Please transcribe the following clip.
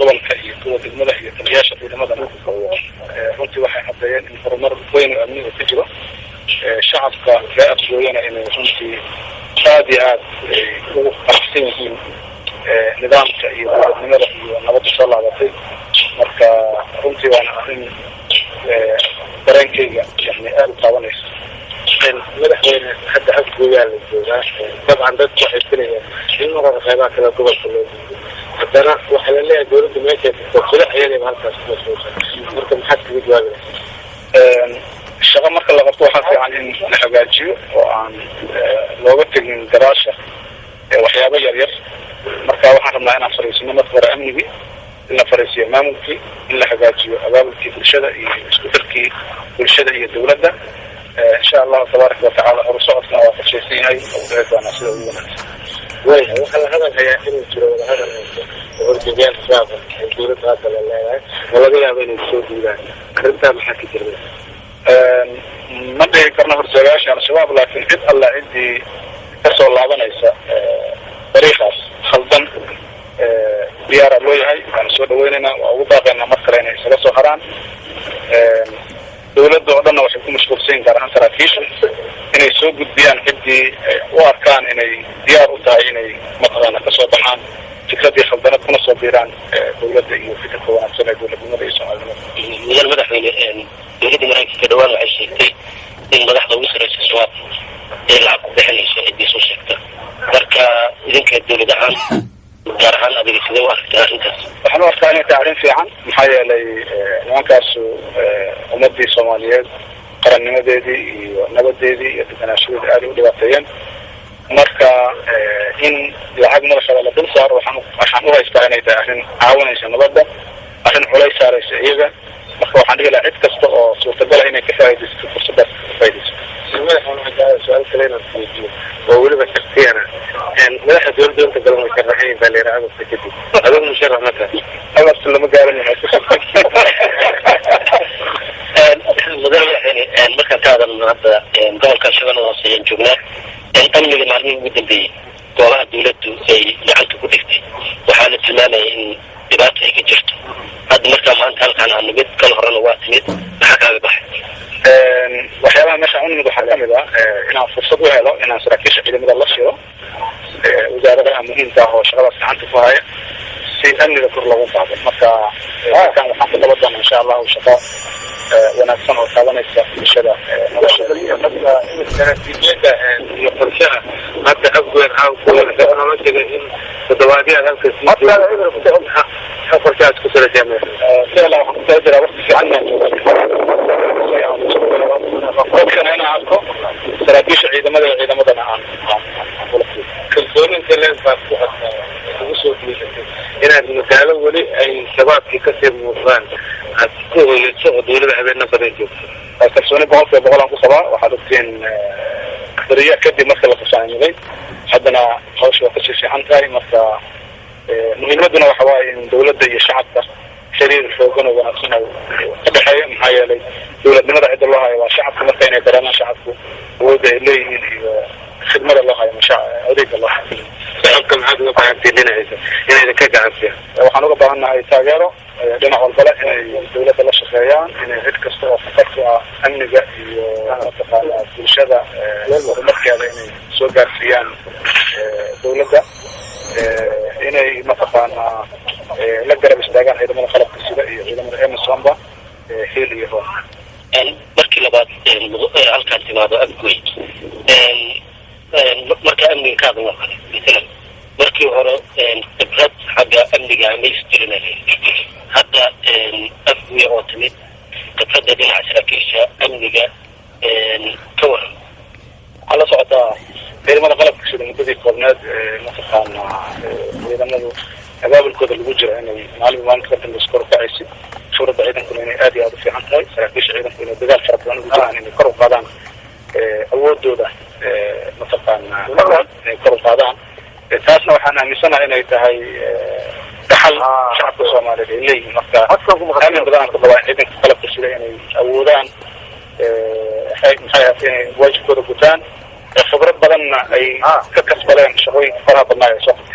Gobolka iyo kuwa degmada iyo taliyaasha ciidamadana runtii waxay caddeeyeen in horumar weyn oo amni uu ka jiro. Shacabka reer Afgooyana inay runtii aada iyo aad ugu faraxsan yihiin nidaamka iyo dowladnimada iyo nabadda soo laabatay. Marka runtii waana arrin dareenkayga yani aada u taabanaysa. Madaxweyne, hadda Afgooyaa la joogaa. Dabcan dadku waxay filayaan in marara qeybaha kale gobolka loo gudbo. Haddana waxaa la leeyahay dowladda meeshay tagto kula iyadayba halkaas kuma suuqa. Marka maxaad kaga jawaabi lahayd? Shaqo marka la qabto, waxaa fiican in la hagaajiyo oo aan looga tegin gadaasha waxyaabo yar yar. Marka waxaan rabnaa inaan fariisino marka hore amnigii, in la fariisiyo maamulkii, in la hagaajiyo abaabulkii bulshada iyo isku xirkii bulshada iyo dowladda. Insha Allahu tabaaraka watacaala, horu socodkana waa qorshaysan yahay oo u dhici doonaa sida ugu wanaagsan. Waya, waxaa la hadal hayaa inuu jiro wadahadal hayso oo horjeedyaal shabaab ay dowladda hadda la leedahay oo laga yaabo inay soo duulaan. Arrintaa maxaa ka jira? Ma dhihi karno horjoogayaasha Al-Shabaab, laakiin cid alla ciddii kasoo laabanaysa dariiqaas khaldan diyaara loo yahay, waanu soo dhaweynaynaa, waa ugu baaqaynaa mar kale inay isaga soo haraan. Dowladda oo dhanna waxay ku mashquulsan yihin, gaar ahaan saraakiisha, inay soo gudbiyaan ciddii u arkaan inay diyaar u tahay inay mataqaana kasoo baxaan fikraddii khaldanad kuna soo biiraan dowladda iyo fikirka wanaagsan ee dowladnimada iyo Soomaalinimada. Mudan madaxweyne, dowladda Maraykanka dhawaan waxay sheegtay in madaxda ugu sarreysa Shabaab ay lacag ku bixinayso ciddii soo sheegta. Marka idinka dowlad ahaan, gaar ahaan adiga, sidee u aragtaa arrintaas? Waxaan u arkaa inay tahay arrin fiican, maxaa yeelay nimankaasu ummadii Soomaaliyeed qarannimadeedii iyo nabadeedii iyo deganaanshadeedii aaday u dhibaateeyeen. Marka in lacag madaxooda la dul saaro, waxaan u haystaa inay tahay arrin caawinaysa nabadda, arrin culays saaraysa iyaga. Marka waxaan dhihi lahaa cid kasta oo suurtagala inay ka faaidaysato fursaddaas, ka faaidaysato. Madaxweyne, waxaan jeclahay su-aal kale inaan weydiiyo oo weliba shaksiyana. Madaxda dowladda inta badan way sharaxayin baa la yidhaha Agasta kadib. Adigu musharax ma tahay? Agasta lama gaaran yahay. Mudane madaxweyne, markaan ka hadalno hadda gobolka Shabeellada Hoose ayaan joognaa. Amniga maalmihii ugu dambeeyey goobaha dawladdu ay gacanta ku dhigtay waxaa la tilmaamaya in dhibaata ay ka jirto. Hadda markaa maanta halkaan aan nimid, kal horena waa timid, maxaa kaaga baxay? Waxyaabaha meeshaan u nimid waxaa kamid ah inaan fursad u helo inaan saraakiisha ciidamada la shiro, wasaaradaha muhiimka ah oo shaqadaas gacanta ku haya, si amniga kor loogu qaado. Marka halkan waxaan ku qaban doonaa, insha Allahu, shaqo wanaagsan oo taabanaysa bulshada nolosheeda. Istaraatiijiyadda iyo qorshaha hadda Afgoyn nolo sheegay in toddobaadyo aad halka sii joogto, qorshahaas ku salaysaa? Ficlan waxaan ku tala jiraa waqti fiican inaan joogo, dadkana inaan arko, saraakiisha ciidamada iyo ciidamadana aan kula fiiro. Kalsooni inta leeg baad ku qabtaa ugu soo dhiiratay inaad magaalo weli ay shabaabkii kasii muuqdaan aad ku hoyato oo dowlada habeena badan joogto? Kalsooni 100% aan ku qabaa. Waxaad ogtiin beriya kadib marka la kusaamiday, haddana hawsha waa kasii fiican tahay. Marka muhiimaduna waxa waaye in dowladda iyo shacabka xiriir xoogan oo wanaagsan oo ka dhexeeyo, maxaa yeelay dowladnimada cidda loo hayo waa shacabka. Marka inay dareemaan shacabku awoodda ay leeyihiin iyo khidmada loo hayo, adeega loo hayo. Shacabka maxaad uga baahantiin dhinaciisa inay idinka gacan siiyaan? Waxaan uga baahannahay taageero dhinac walbale, inay dowladda la shaqeeyaan, inay cid kasta oo khatar ku ah amniga iyo mataqaana bulshada horumarkeeda inay soo gaarsiiyaan dowladda, inay mataqaanaa la garab istaagaan ciidamada qalabka sida iyo ciidamada AMISOMba hiil iyo hoon. Markii labaad halkaan timaado Afgoy, marka amniga ka hadalno kale, masalan markii hore khibrad xagga amniga ma is jirin. Hadda Afgoy oo timid, khibradda dhinaca saraakiisha amniga ka waran? Waxaa la socotaa ciidamada qalabka sida muddadii koobneed mataqaanaa ciidamadu abaabulkooda lagu jiro inay maalinba maalinta ka dambaysa kor u kacaysid, khibradda ciidankuna inay aad iyo aad u fiican tahay, saraakiisha ciidanku inay dagaal fara badan ugu jiraan inay kor u qaadaan awoodooda, mataqaanaa inay kor u qaadaan. Taasna waxaan aaminsanahay inay tahay dhaxal shacabka Soomaaliyeed ay leeyihiin. Marka aamin badan aan ku qabaa in ciidanka qalabka sida inay awoodaan, maxay ahaatay, inay waajibkooda gutaan, khibrad badanna ay ka kasbadeen shaqooyinka faraha badnaa ay soo qabteen.